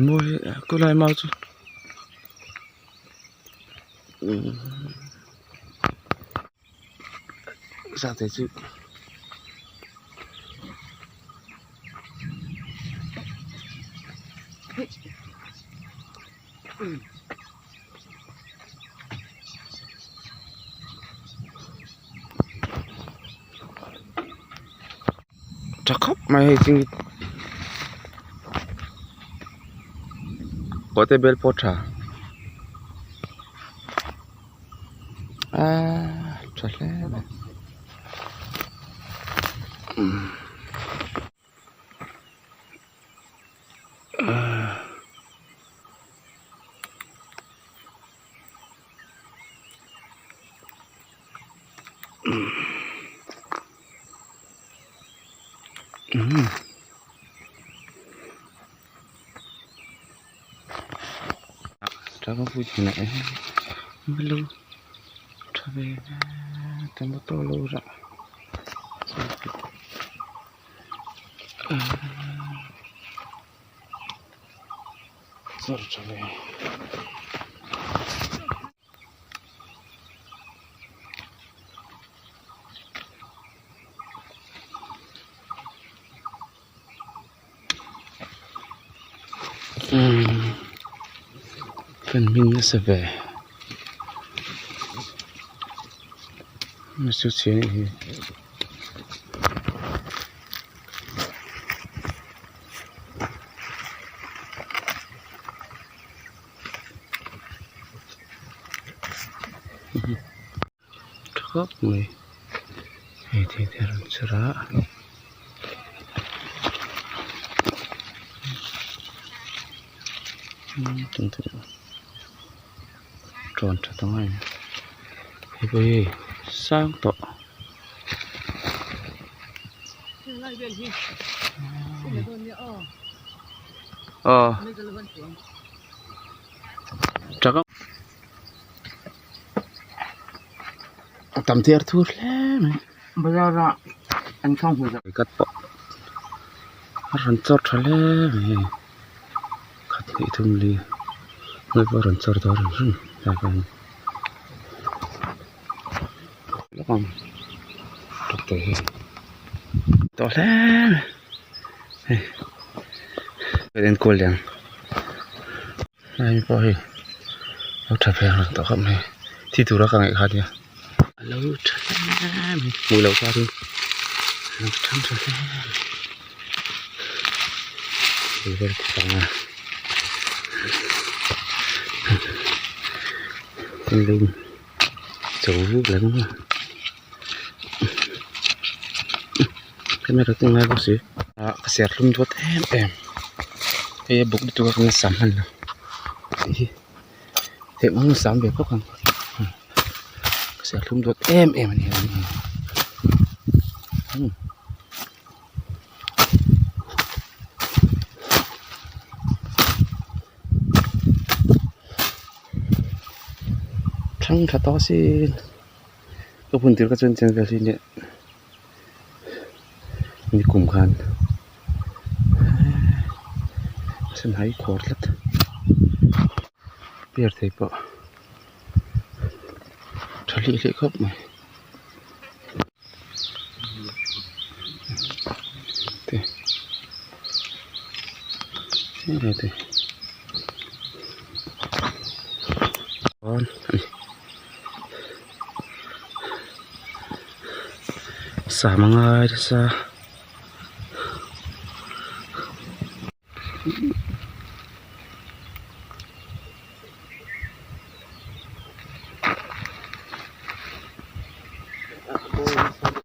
Mawi khawlai mau chu zat te chu tha khawp mai hei chu kawrte bel pawh a tha aaa tha hle mai umm. Umm fan hming nasa ve chu chiang hi. Tha khawp mai hei thei te a rawn chhar a tawn tha ta ngai hei pawh hi sang tawh. Aw A tam thei ar thur hle mai bazar ah an thlang hmu zawk kat pawh a rawn chawr tha hle mai hei khat hnih thum li hmel pawh a rawn chawr dawn hrim hrim tlai pawh hian lawk ang tawk hi tawh hle mai hei enkawl leh ang. Hei pawh hei lo tha ve reng tawh khawp mai thi tura ka ngaih kha nia a lo tha hle mai hmuh loh karin a lo thang tha hle mai bul vel te pang a lung cho vuk leh ang a camera chu ngai bawk si ah ka serthlum duat em em hei a buk lutuk a kan sam hman lo tih hi theih ang sam ve bawk ang ka serthlum duat em em a ni thang tha tawh sin ka hun tir kha chuan cheng vel hi nia. Nikum khan sanhai khawr tlat piar thei pawh tha hlih hlih khawp mai te te chuan a ni. Sam a ngai nasa.